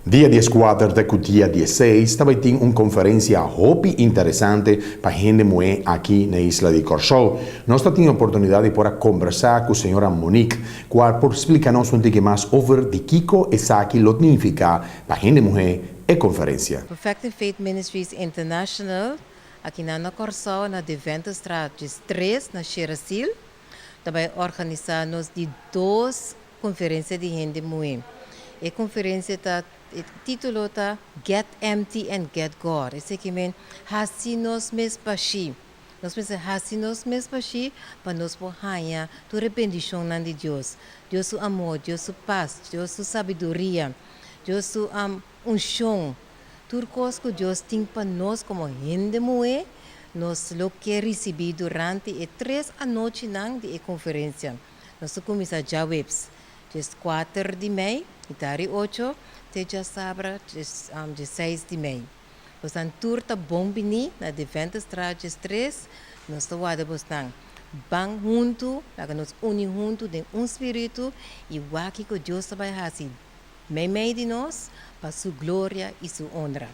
Dia 14 te ku dia 16 tambe tin un konferensia hopi interesante pa hende muhé aki na isla di Kòrsou. Nos tin oportunidat di por kombersá ku señora Monique, kual por splika nos un tiki mas over di kiko esaki lo nifiká pa hende muhé e konferensia. Perfecting Faith Ministries International, aki na Kòrsou, na Deventerstraat 3, na Sherasil, tambe ta organisá nos di dos konferensia di hende muhé. E konferensia ta, e título ta "Get Empty and Get God". Esaki ke men, hasi nos mes bashí. Nos mester hasi nos mes bashí pa nos por haña tur bendishon di Dios. Dios su amor, Dios su pas, Dios su sabiduria, Dios su unshon. Tur kos ku Dios tin pa nos komo hende muhé, nos lo ke risibí durante e 3 anochinan di konferensia. Nos ta kuminsá djaweps, 4 di mei, i 8, te djasabra, 6 di mei. Boso tur ta bon biní na Deventerstraat 3, nos ta warda boso. Ban huntu, laga nos uni huntu den un spiritu i wak kiko Dios ta bai hasi meimei di nos pa su gloria i su honra.